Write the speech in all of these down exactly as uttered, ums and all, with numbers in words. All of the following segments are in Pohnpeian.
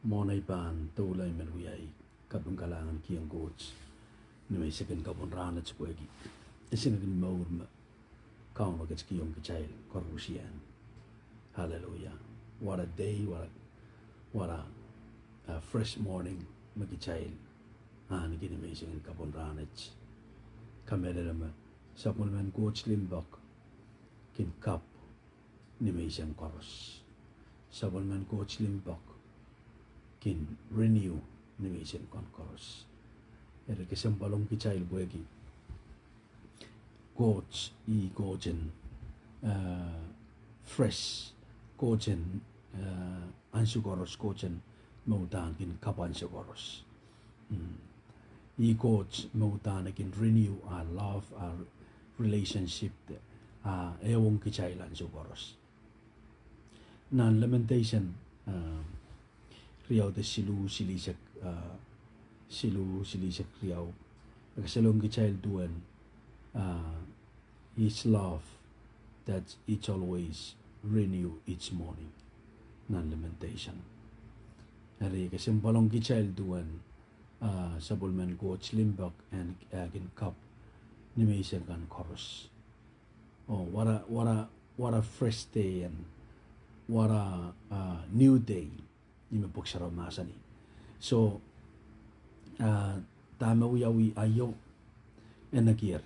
Mwohn ei pahn doula I men wiahiong kaping kalahngan kihong Koht ni menseng kapwun rahnwet pwehki esingek en mour me Kauno ketikihong kitail koarusie. Hallelujah. What a day, what a, what a, uh, fresh morning me kitail ahneki ni menseng kapwun rahnwet. Kamehlele me sapwellimen Koht limpoak kin kap ni menseng koaros. Sapwellimen Koht limpoak kin renew ni menseng kan koaros. Eri kesempwal ong kitail pwehki Koht, ih Koht en, uh, fresh, Koht en, uh, ansou koaros, Koht en me uhdahn kin kap ansou koaros. Mm. Ih Koht me uhdahn kin renew our love, our relationship, ah, eh, ong kitail ansou koaros. Nan Lamentation, ah, riau de siluh, silihsek, ah, siluh, silihsek riau, e kasalehng kitail duwen, ah, His love that it's always renew each morning. Nan Lamentation. Eri kesempwal ong kitail duwen, ah, sapwellimen Koht limpoak en, eh, kin kap ni menseng kan koaros. Oh, what a, what a, what a fresh day and what a, uh, new day. Ih me Pwuhk Sarawi mahsanih. So, uh, dahme wiawi aio, e nekier.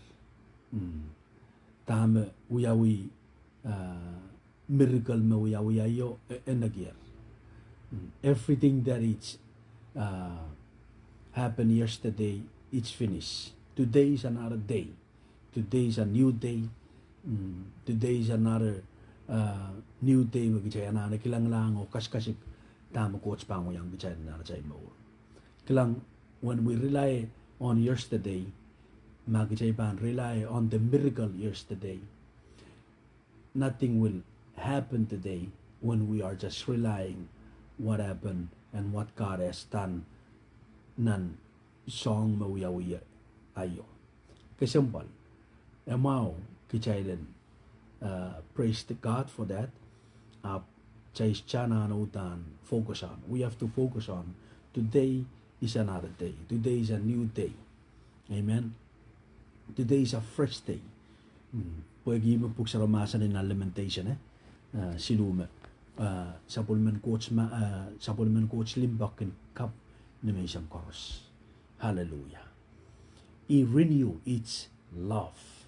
Mm. Dahme wiawi, uh, miracle me wiawi aio, e, e nekier. Mm. Everything that is, uh, happened yesterday, it's finished. Today is another day. Today is a new day. Mm, today is another, uh, new day me kitail anahne kilangalahng oh kasikasik dahme Koht pahn wiahiong kitail nan atail mour. Kilang, when we rely on yesterday, ma kitail pahn rely on the miracle yesterday, nothing will happen today when we are just relying what happened and what God has done nan soahng me wiawi aio. Kesempwal, e mwahu kitail en, uh, praise the God for that. Ahpw kitail anahne uhdahn focus on. We have to focus on today is another day. Today is a new day. Amen. Today is a fresh day. Mm. Pwehki me Pwuhk Sarawi mahsanih nan Lamentation, eh, uh, siluh me, uh, sapwellimen Koht ma, uh, sapwellimen Koht limpoak kin kap ni menseng koaros. Hallelujah. He renew its love.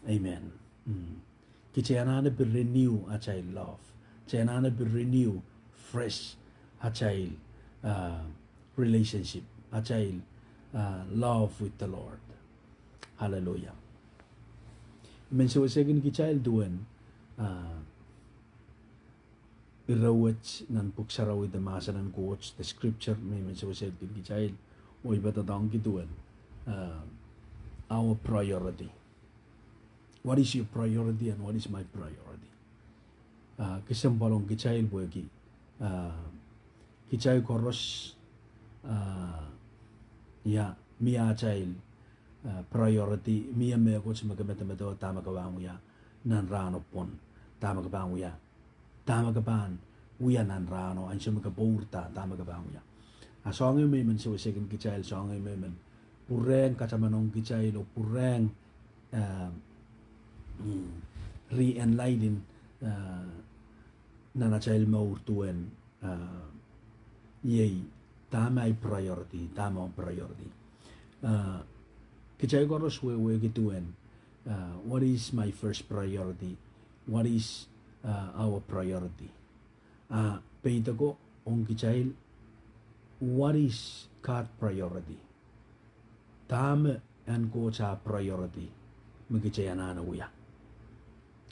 Amen. Mm. Kitail anahne pil renew atail love. Kitail anahne pil renew fresh atail, uh, relationship, atail, uh, love with the Lord. Hallelujah. Men sewesehkin kitail duwen, uh, ire wet nan Pwuhk Sarawi de mahsen en Koht, the scripture, me men sewesehkin kitail, oh I patohdohngki duwen, uh, our priority. What is your priority and what is my priority? Uh, kesempwal ong kitail pwehki, uh, kitail koaros, uh, ia, mie atail, uh, priority, mie mehkot me ke medemedewe dahme ke pahn wia nan rahno pwon, dahme ke pahn wia dahme ke pahn wia nan rahno, ansou me ke pwourda, dahme ke pahn wia. A soangen me I men sewesehkin kitail, soangen me I men pwurehng katamanohng kitail oh pwurehng, uh, mm, re-enlighten, uh, nan atail mour duwen, uh, iei, dahme ahi priority, dahme omw priority. Uh, kitail koaros wehwehki duwen, uh, what is my first priority? What is, uh, our priority? A peidek ong kitail, what is God priority? Dahme en Koht ah priority me kitail anahne wia?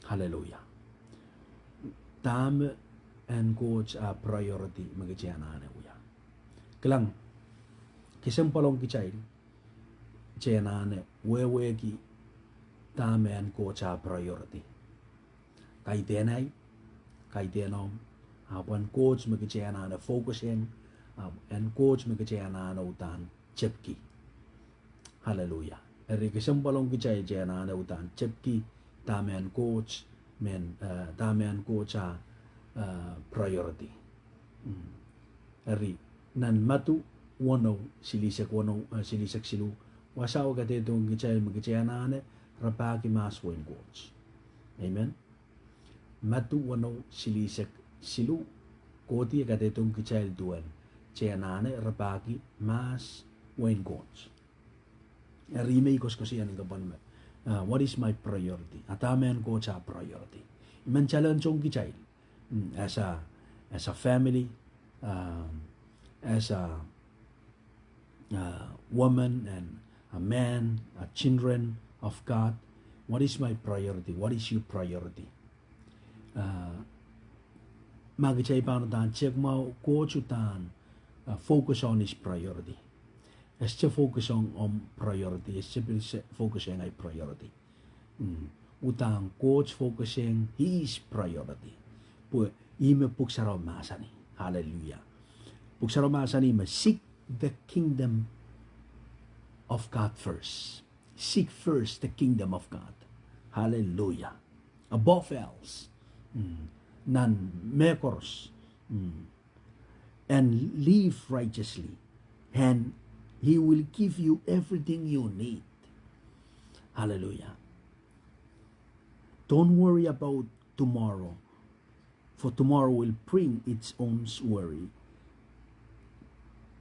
Hallelujah. Dahme en Koht ah priority me kitail anahne wia? Kilang, kesempwal ong kitail, kitail anahne wehwehki dahme en Koht ah priority. Kaidehn ahi, kaidehn omw, ahpw en Koht me kitail anahne focus ong, ahpw en Koht me kitail anahne uhdahn tepki. Hallelujah. Eri kesempwal ong kitail, kitail anahne uhdahn tepki dahme en Koht, men, uh, dahme en Koht ah, uh, priority. Mm. Eri, nan Madiu weneu, silihsek weneu, eh, silihsek siluh, wasao kadehdehiong kitail me kitail anahne rapahki mahs wehin Koht. Amen. Madiu weneu silihsek siluh, Koht e kadehdehiong kitail duwen kitail anahne rapahki mahs wehin Koht. Eri me I koasoakoasoia ni kapwon me, ah, what is my priority? A dahme en Koht ah priority? I men challenge ong kitail, mm, as a, as a family, um, as a, uh, woman and a man, a children of God. What is my priority? What is your priority? Uh, ma kitail pahn uhdahn tehk mwahu, Koht uhdahn, uh, focus on his priority. E sohte focus ong omw priority, e sohte pil se-, focus ong ahi priority. Mm. Uhdahn Koht focus ong his priority. Pwe ih me Pwuhk Sarawi mahsanih. Hallelujah. Pwuhk Sarawi mahsanih me seek the kingdom of God first. Seek first the kingdom of God. Hallelujah. Above else. Mm. Nan mehkoaros. Mm. And live righteously, and he will give you everything you need. Hallelujah. Don't worry about tomorrow, for tomorrow will bring its own worry.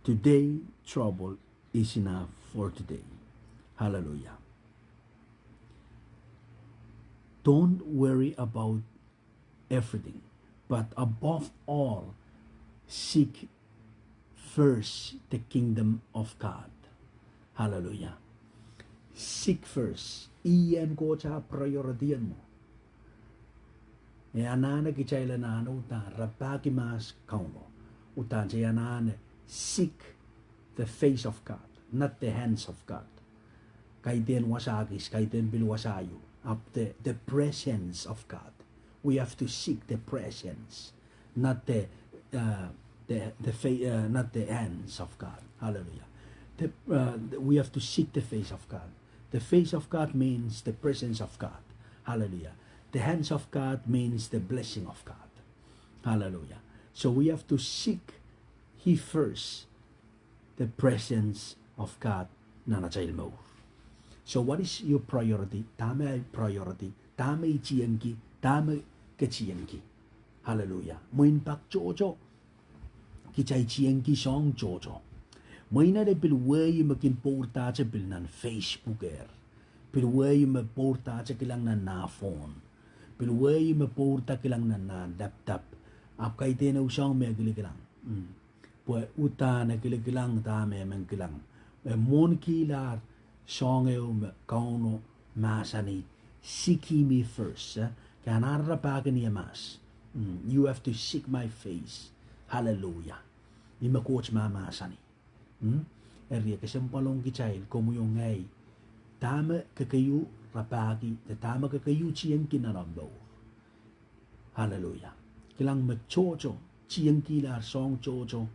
Today trouble is enough for today. Hallelujah. Don't worry about everything, but above all, seek first the kingdom of God. Hallelujah. Seek first. Ih en Koht ah priority en mwo. E anahne kitail anahne uhdahn rapahki mahs Kauno. Uhdahn kitail anahne seek the face of God, not the hands of God. Kaidehn wasa kis, kaidehn pil wasa ieu. Ahpw the, the presence of God. We have to seek the presence, not the, uh, the, the fa-, uh, not the hands of God. Hallelujah. The, uh, the, we have to seek the face of God. The face of God means the presence of God. Hallelujah. The hands of God means the blessing of God. Hallelujah. So we have to seek he first the presence of God nan atail mour. So what is your priority? Dahme ahi priority? Dahme I tiengki? Dahme ke tiengki? Hallelujah. Mwein pak tohto, kitail tiengki soahng tohto. Mwein ale pil wehi me kin pwourdahte pil nan Facebook er. Pil wehi me pwourdahte kilang nan nah phone. Pil wehi me pwourda kilang nan nah laptop. Ahpw kaidehn ehu soahng me kilikilang. Mm. Pwe uhdahn e kilikilang dahme e men kilang. E mwohnkilahr soahng ehu me Kauno mahsanih, seek ye me first, eh? Ke anahne rapahki ni mahs. Mm, you have to seek my face. Hallelujah. Ih me Koht mahmahsanih. Mm? Eri e kesempwal ong kitail, komwi oh ngehi, dahme ke keieu rapahki, de dahme ke keieu tiengki nan omw mour. Hallelujah. Kilang me tohto, tiengkilahr soahng tohto,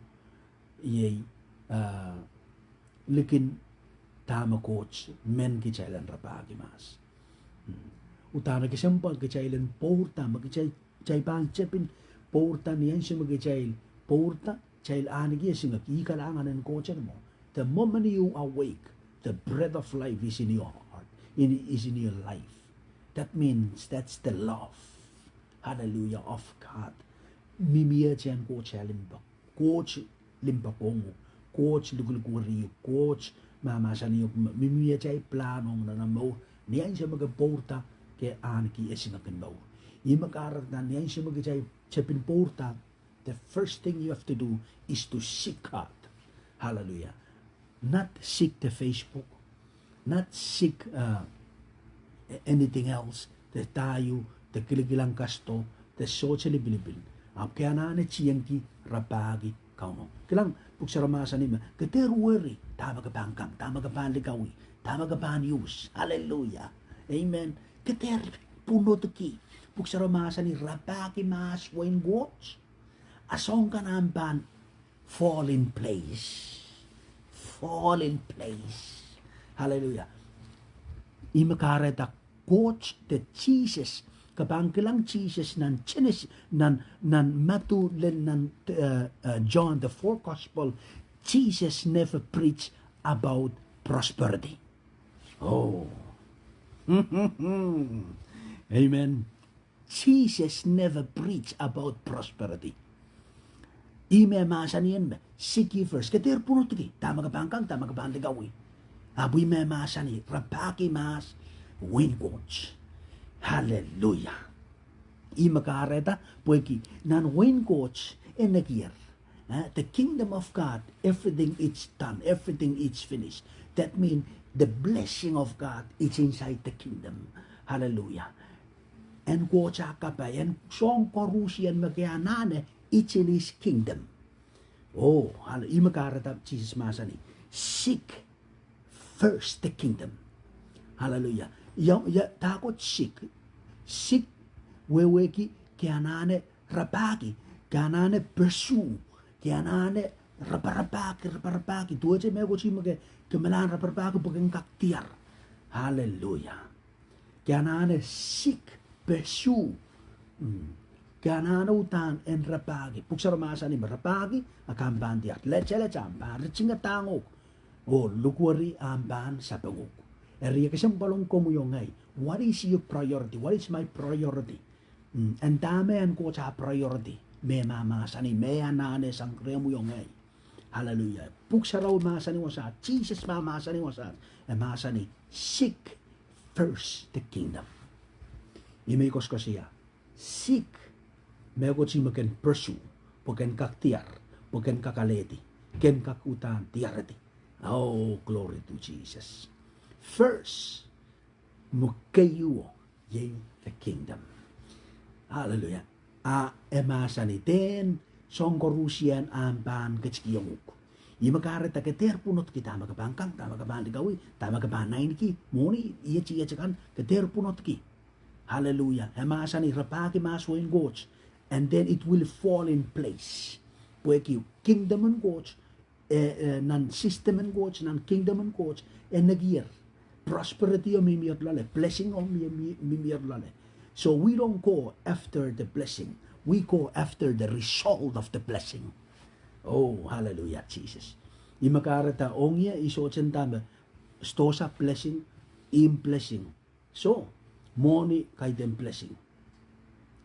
iei, ah, likin dahme Koht men kitail en rapahki mahs. Mm. Uhdahn e kesempwal kitail en pwourda, me kitail, kitail pahn tepin pwourda ni ansou me kitail pwourda, kitail ahneki esingek, ih kalahngan en Koht en mwo. The moment you awake, the breath of life is in your heart, in, is in your life. That means that's the love, hallelujah, of God. Mihmihte en Koht ah limpoak. Koht limpoak ong uhk, Koht likilikier uhk, Koht mahmahsanih uhk, mihmihte ahi pilahn ong nan omw mour. Ni ansou me ke pwourda, ke ahneki esingek en mour. Ih me kahrehda ni ansou me kitail tepin pwourda, the first thing you have to do is to seek God. Hallelujah. Not seek the Facebook, not seek, uh, anything else, de dahieu, de kilikilang kasdo, de sohte lipilipil. Ahpw ke anahne tiengki, rapahki Kauno. Kilang, Pwuhk Sarawi mahsanih me, ke dehr worry dahme ke pahn kang, dahme ke pahn likawih, dahme ke pahn use. Hallelujah. Amen. Ke dehr pwunodki. Pwuhk Sarawi mahsanih rapahki mahs wehin Koht, a soahng kan ahpw pahn fall in place. Fall in place. Hallelujah. Ih me kahrehda Koht de Sises Ke pahn kilang Sises nan Senes, nan, nan Madiu lel nan, eh, eh, John, the four gospel, Jesus never preach about prosperity. Oh. Amen. Jesus never preach about prosperity. Ih me mahsanihong me, seek ye first. Ke dehr pwunodki dahme ke pahn kak, dahme ke pahn likawih. Ahpw ih me mahsanih, rapahki mahs wehin Koht. Hallelujah. Ih me kahrehda, pwehki nan wehin Koht, e nekier. Eh, the kingdom of God, everything is done, everything is finished. That means the blessing of God is inside the kingdom. Hallelujah. En Koht ah kapai, en soahng koarusie me ke anahne, it's in his kingdom. Oh, hallelujah. Ih me kahrehda Sises mahsanih, seek first the kingdom. Hallelujah. Ia, ia, dahkot seek. Seek, wehwehki, ke anahne rapahki, ke anahne pursue, ke anahne raparapahki, raparapahki. Duwehte mehkot me ke, ke malahn raparapahki pwe ken kak diar. Hallelujah. Ke anahne seek, pursue. Mm. Ke anahne uhdahn en rapahki. Pwuhk Sarawi mahsanih me rapahki, a ke ahpw pahn diar. Letelet, a ke pahn ritingehdahng uhk. Oh lukweri, a ke pahn sapeng uhk. Eri e kesempwal ong komwi oh ngehi. What is your priority? What is my priority? Mm. En dahme en Koht ah priority? Me ma mahsanih, me anahne sang rehmwi oh ngehi. Hallelujah. Pwuhk Sarawi mahsanih wasaht, Sises ma mahsanih wasaht. E mahsanih, seek first the kingdom. Ih me I koasoakoasoia, seek, mehkot me ken pursue, pwe ken kak diar, pwe ken kak alehdi, ken kak uhdahn diaredi. Oh, glory to Jesus. First, me keieu, iei the kingdom. Hallelujah. A e mahsanih, dehn soahng koarusie a ke pahn ketikihong uhk. Ih me kahrehda ke dehr pwunodki dahme ke pahn kak, dahme ke pahn likawih, dahme ke pahn naineki, mwohni, iet iet akan, ke dehr pwunodki. Hallelujah. E mahsanih rapahki mahs wehin Koht. And then it will fall in place. Pwehki kingdom en Koht, eh, eh, nan system en Koht, nan kingdom en Koht, e nekier prosperity o mihmier loale, blessing o mih, mih, mihmier loale. So we don't go after the blessing. We go after the result of the blessing. Oh, hallelujah, Jesus. Ih me kahrehda ong ie I sohte nda me stosa blessing, ihmw blessing. So, mwohni kaidehn blessing.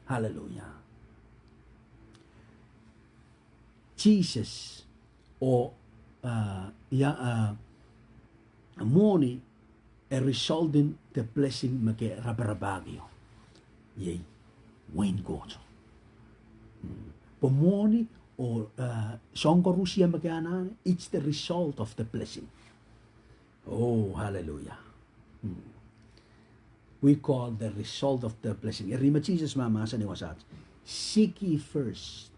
Hallelujah. Sises, oh, ah, ia, ah, mwohni e result en the blessing me ke raparapahkio. Iei wehin Koht. Mm. Pwe mwohni oh, ah, soahng koarusie me ke anahne, it's the result of the blessing. Oh, hallelujah. Mm. We call the result of the blessing. Eri me Sises ma mahsanih wasaht, seek ye first.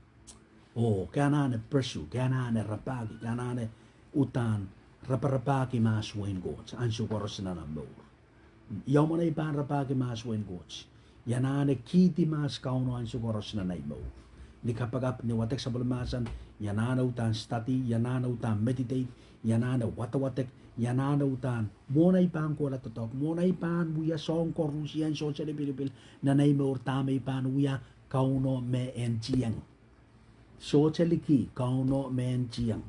Oh, ke anahne pursue, ke anahne rapahki, ke anahne uhdahn raparapahki mahs wehin Koht ansou koaros nan omw mour. Ia mwomwen ei pahn rapahki mahs wehin Koht? I anahne kihdi mahs Kauno ansou koaros nan ei mour. Ni kapakap, ni wadek sapwellime mahsen, I anahne uhdahn study, I anahne uhdahn meditate, I anahne wadawadek, I anahne uhdahn, mwohn ei pahn kohla doadoahk, mwohn ei pahn wia soahng koarusie en sohte lipilipil nan ei mour, dahme I pahn wia? Kauno me en tieng. Sohte liki, Kauno me en tieng.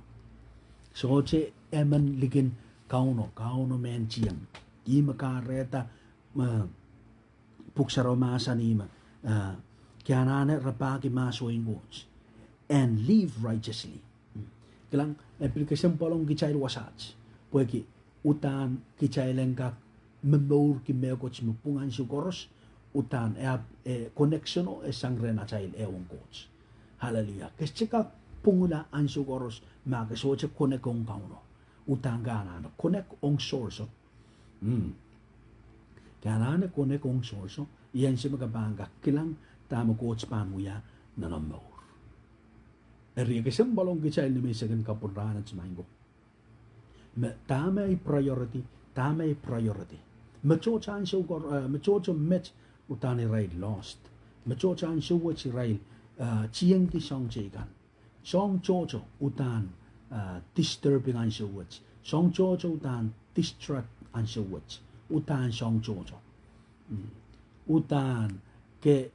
Sohte emen likin Kauno, Kauno me en tieng. Ih me kahrehda, eh, Pwuhk Sarawi mahsanih me, eh, ke anahne rapahki mahs wehin Koht and live righteously. Kilang, e pil kesempwal ong kitail wasaht. Pwehki uhdahn kitail en kak momourki mehkot me pwung ansou koaros, uhdahn e ahpw, eh, connection o e sang rehn atail ehu ong Koht. Hallelujah. Ke sohte kak pwungla ansou koaros ma ke sohte connect ong Kauno. Uhdahn ke anahne connect ong source o. Mm. Ke anahne connect ong source o, iei ansou me ke pahn kak kilang dahme Koht pahn wia nan omw mour. Eri e kesempwal ong kitail ni menseng en kapwung rahnwet, maing ko, me dahme ei priority, dahme ei priority. Me tohto ansou kor, eh, me tohto met uhdahn irail lost. Me tohto ansou wet irail, eh, tiengki soahng teikan. Soahng tohto uhdahn, eh, disturbing ansou wet. Soahng tohto uhdahn distract ansou wet. Uhdahn soahng tohto. Mm. Uhdahn Ke,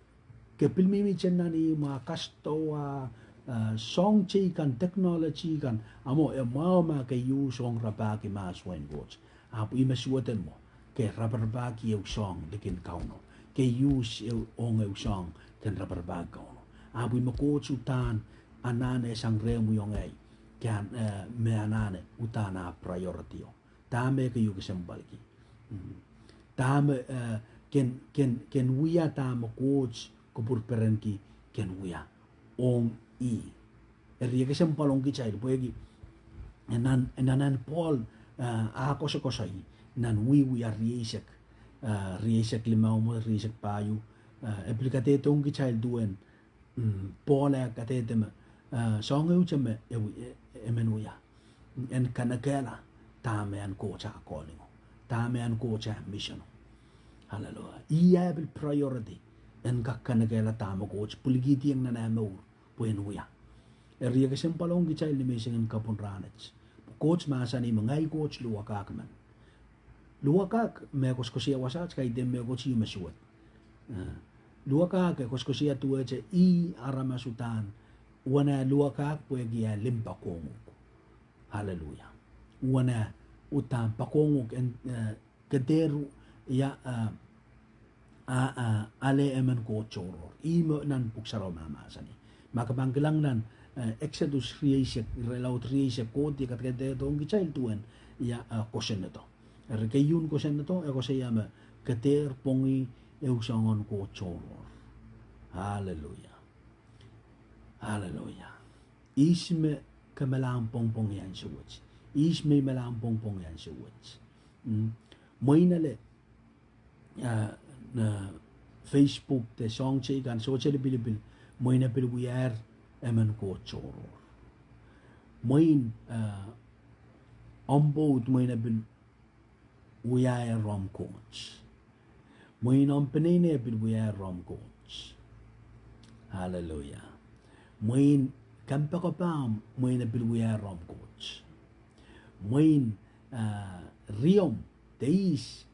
ke pil mihmihte nan ihmw a kasdohwa, eh, soahng teikan, technology kan, a mwo e mwahu ma ke use ong rapahki mahs wehin Koht. Ahpw ih me suwed en mwo, ke raparapahki ehu soahng likin Kauno. Ke use ehu, ong ehu soahng ken raparapahki Kauno. Ahpw ih me Koht uhdahn anahne sang rehmwi ong ei, ke, eh, me anahne uhdahn ah priority o. Dahme keieu kesempwalki. Mm. Dahme, eh, ken, ken, ken wia dahme Koht kupwurperenki ken wia ong ih. Eri e kesempwal ong kitail pwehki, eh, nan, nan, nan Pohl, eh, ah koasokoasoi, nan Wiewiair rieisek, eh, rieisek limau mwo rieisek pahieu, eh, e pil kadehdehiong kitail duwen, mm, Pohl e kadehde me, eh, soahng ehute me, e wi-, e, e men wia. En kanekehla dahme en Koht ah calling o. Dahme en Koht ah mission o. Hallelujah. Ih ah pil priority. En kak kanekehla dahme Koht pwilikihdiong nan ah mour pwe en wia. Eri e kesempwal ong kitail ni menseng en kapwung rahnwet. Koht mahsanih me ngehi Koht luwakahk men. Luwakahk me koasokoasoia wasaht kaidehn mehkot ih me suwed. Eh, luwakahk e koasokoasoia duwehte ih aramas uhdahn, uwen ah luwakahk pwehki ah limpoak poakohng uhk. Hallelujah. Uwen ah uhdahn poakohng uhk en, eh, kederu ia, eh, a, a, ale emen Koht tohrohr. Ih me nan Pwuhk Sarawi mahmahsanih. Ma ke pahn kilang nan, eh, Eksodos rieisek, irelaud rieisek, Koht e kadehdehiong kitail duwen ia, eh, kosonnedo. Eri keieun kosonnedo, e koasoia me ke dehr pwongih ehu soangen Koht tohrohr. Hallelujah. Hallelujah. Ihs me ke malahn pwongpwong ansou wet? Ihs me I malahn pwongpwong ansou wet? Mm. Mwein ale, ah, nan Facebook de soahng teikan, sohte lipilipil, mwein e pil wiahier emen Koht tohrohr. Mwein, ah, omw pwoud mwein e pil wiahier omw Koht. Mwein omw peneinei e pil wiahier omw Koht. Hallelujah. Mwein kompoakepahmw mwein e pil wiahier omw Koht. Mwein, ah, riomw de ihs,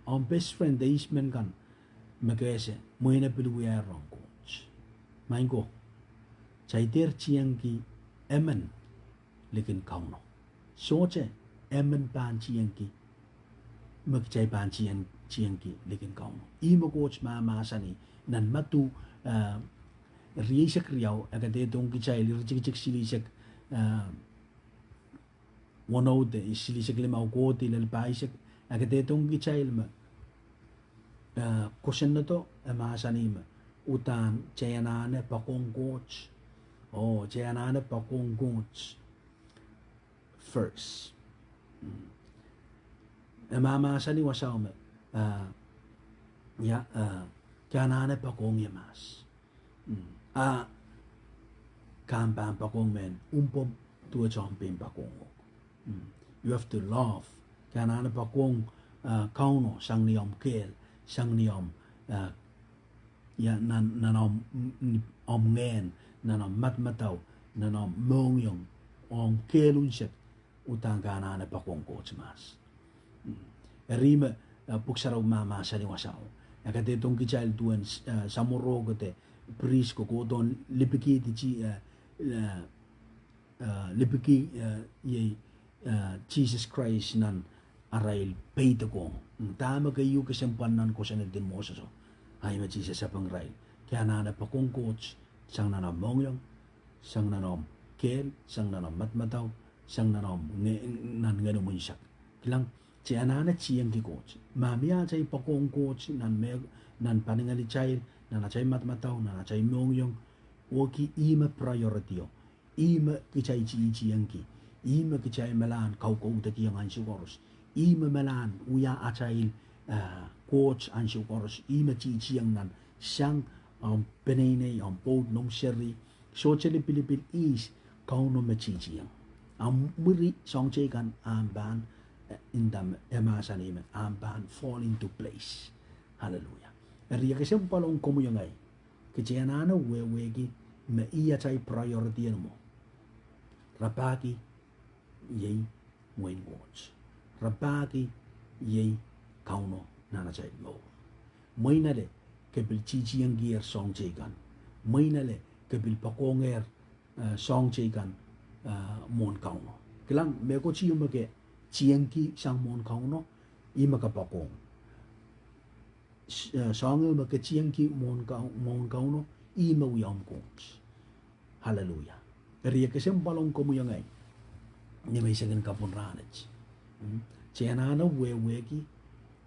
omw best friend de ihs men kan me ke ese, mwein e pil wiahier omw Koht. Maing ko, kitail dehr tiengki emen likin Kauno. Sohte emen pahn tiengki, me kitail pahn tieng-, tiengki likin Kauno. Ih me Koht mahmahsanih nan Madiu, eh, rieisek riau, e kadehdehiong kitail iretikitik silihsek, eh, weneu de silihsek limau kohdi lel pahisek, e kadehdehiong kitail me, eh, kosonnedo e mahsanih me uhdahn kitail anahne poakohng Koht. Oh, kitail anahne poakohng Koht first. Mm. E mahmahsanih wasao me, ah, ia, ah, ke anahne poakohng ie mahs. Mm. A ke pahn poakohng mehn umpwomw duwehte omw pein poakohng uhk. Mm. You have to love. Ke anahne poakohng, ah, Kauno sang ni omw kehl, sang ni omw, ah, ia, nan, nan omw, mm, omw ngehn, nan omw madamadau, nan omw mohngiong, omw kehl unsek, uhdahn ke anahne poakohng Koht mahs. Mm. Eri me, eh, Pwuhk Sarawi mahmahsanih wasao, e kadehdehiong kitail duwen, eh, samworo ko de priest ko kohdohn lipikihdi, eh, eh, eh, lipiki, eh, iei, eh, Sises Krais nan arail peidek ong. Mm, dahme keieu kesempwal nan kosonned en Moses o. Ahi me Sises sapeng irail, ke anahne poakohng Koht sang nan omw mohngiong, sang nan omw kehl, sang nan omw madamadau, sang nan omw nge-, nan ngehnomw unsek. Kilang, kitail anahne tiengki Koht. Ma mie atail poakohng Koht nan me, nan paningelitail, nan atail madamadau, nan atail mohngiong, wehwehki ih me priority o. Ih me kitail titiengki. Ih me kitail malahn kaukaudokiong ansou koaros. Ih me malahn wia atail, ah, Koht ansou koaros. Ih me titieng nan sang, omw peneinei, omw pwoud, noumw seri. Sohte lipilipil ihs, Kauno me titieng. Omw mwuri soahng teikan ahpw pahn, eh, nda me e mahsanih me ahpw pahn fall into place. Hallelujah. Eri e kesempwal ong komwi oh ngehi, kitail anahne wehwehki me ih atail priority en mwo. Rapahki iei wehin Koht. Rapahki iei Kauno nan atail mour. Mwein ale, ke pil titiengkier soahng teikan. Mwein ale ke pil poakohng, eh, soahng teikan, eh, mwohn Kauno. Kilang, mehkot ieu me ke tiengki sang mwohn Kauno, ih me ke poakohng. S-, eh, soahng ehu me ke tiengki mwohn Kau-, mwohn Kauno, ih me wia omw Koht. Hallelujah. Eri e kesempwal ong komwi oh ngehi ni menseng en kapwung rahnwet. Mm. Kitail anahne wehwehki,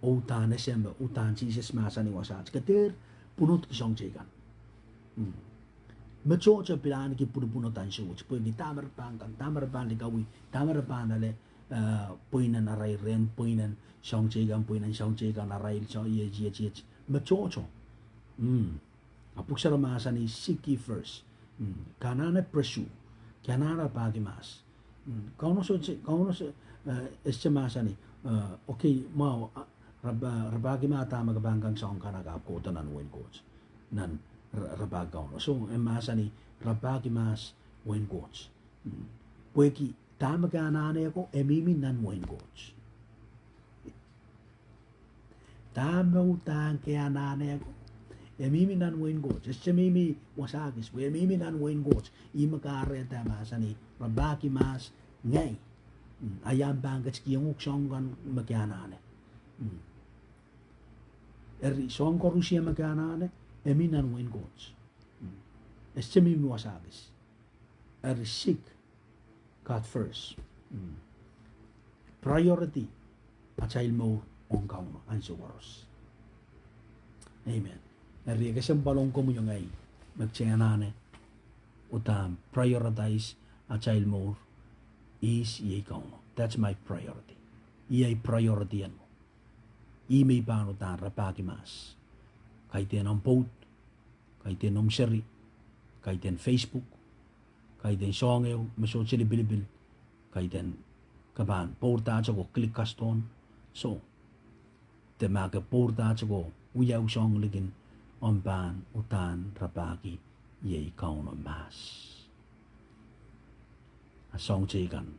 oh uhdahn ese me, uhdahn Sises mahsanih wasaht. Ke dehr pwunodki soahng teikan. Mm. Me tohto pil ahneki pwunopwunod ansou wet. Pwehki dahme re pahn kak, dahme re pahn likawih, dahme re pahn ale, eh, pweinen arail rehn, pweinen soahng teikan, pweinen soahng teikan arail, so, iet, iet, iet. Me tohto. Mm. A pwuhk sarawi mahsanih, seek ye first. Mm. Ke anahne pursue. Ke anahne rapahki mahs. Mm. Kauno sohte, Kauno soh-, eh, e sohte mahsanih, eh, okay, mwahu, ah, rapa-, rapahki mahs dahme ke pahn kak soahng kan ahpw kohdo nan wehin Koht. Nan ra-, rapahki Kauno. So, e mahsanih, rapahki mahs wehin Koht. Mm. Pwehki dahme ke anahne ko, e mihmi nan wehin Koht. Dahme uhdahn ke anahne ko, e mihmi nan wehin Koht. E sohte mihmi wasa kis, pwe e mihmi nan wehin Koht. Ih me kahrehda mahsanih, rapahki mahs ngehi. Mm, a I pahn ketikihong uhk soahng kan me ke anahne. Mm. Eri soahng koaros me ke anahne, e mih nan wehin Koht. Mm. E sohte mihmi wasa kis. Eri seek God first. Mm. Priority atail mour ong Kauno ansou koaros. Amen. Eri e kesempwal ong komwi oh ngehi me kitail anahne uhdahn prioritize atail mour ihs, iei Kauno. That's my priority. Iei priority en mwo. Ih me I pahn uhdahn rapahki mahs. Kaidehn omw pwoud, kaidehn omw seri, kaidehn Facebook, kaidehn soahng ehu me sohte lipilipil, kaidehn ke pahn pwourdahte ko click kasdohn. So, de ma ke pwourdahte ko wia ehu soahng likin, omw pahn uhdahn rapahki, iei Kauno mahs. A soahng teikan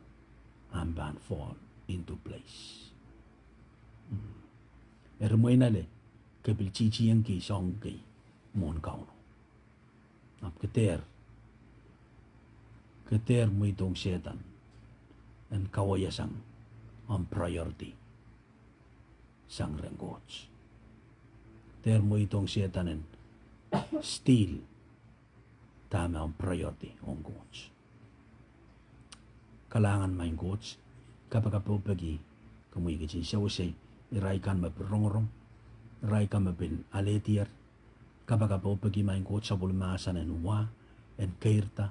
ahpw pahn fall into place. Mm. Eri mwein ale ke pil titiengki soahng kei mwohn Kauno, ahpw ke dehr, ke dehr mweidohng Sehdan en kawehiong omw priority sang rehn Koht. Dehr mweidohng Sehdan en steal dahme omw priority ong Koht. Kalahngan maing Koht, kapakapohpeki komwi kisin sewese irail kan me pil rongorong, irail kan me pil alehdier. Kapakapohpeki maing Koht sapwellime mahsen en wa, en keirda,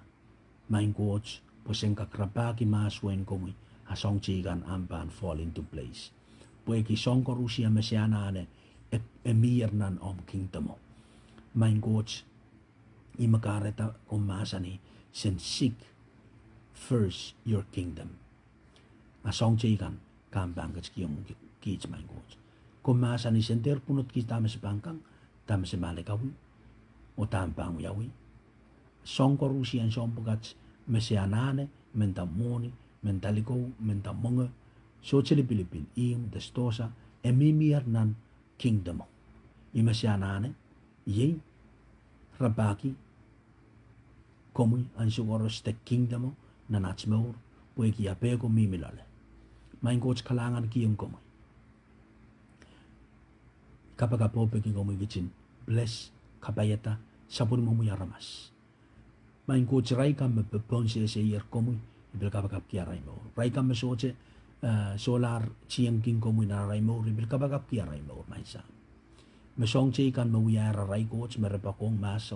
maing Koht, pwe sen kak rapahki mahs wehin komwi, a soahng teikan ahpw pahn fall into place. Pwehki soahng koaros me se anahne, e, e mier nan omw kingdomo. Maing Koht, ih me kahrehda komw mahsanih, sen seek first your kingdom. A soahng teikan, ke ahpw pahn ketikihong kiht maing Koht. Komw mahsanih sen dehr pwunodki dahme se pahn kak, dahme se malikawih, oh dahme pahn wiawi. Soahng koaros en soahng pwukat me se anahne, mendahte mwohni, mendahte likou, mendahte mwenge, sohte lipilipil, ihmw de sidohsa, e mihmier nan kingdomo. Ih me se anahne, iei, rapahki komwi ansou koaros de kingdomo nan at mour, pwehki a peh ko mihmi loale. Maing Koht, kalahngan kihong komwi. Kapakapohpeki komwi kisin bless, kapaiada sapwellimomwi aramas. Maing Koht, irail kan me popohn sehseier komwi, I pil kapakapki arail mour. Irail kan me sohte, eh, solahr tiengkin komwi nan arail mour, I pil kapakapki arail mour, maing Sahm. Me soahng teikan me wiahier arail Koht, me re poakohng mahs,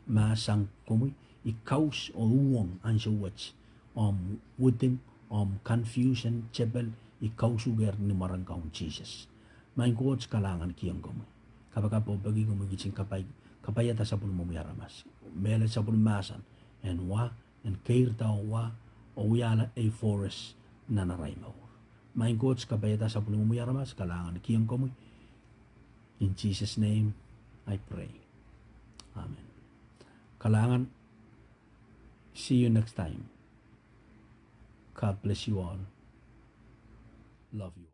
mahs sang komwi, I kaus oh uhwong ansou wet omw widing, omw confusion, tepel, I kausukdehr ni mwaren Kaun Sises. Maing Koht, kalahngan kihong komwi. Kapakapohpeki komwi kisin kapai, kapaiada sapwellimomwi aramas. Mehlel sapwellime mahsen en wa, en keirda oh wa, oh wiahla ei forest nan arail mour. Maing Koht, kapaiada sapwellimomwi aramas, kalahngan kihong komwi. In Jesus' name I pray. Amen. Kalahngan, see you next time. God bless you all. Love you.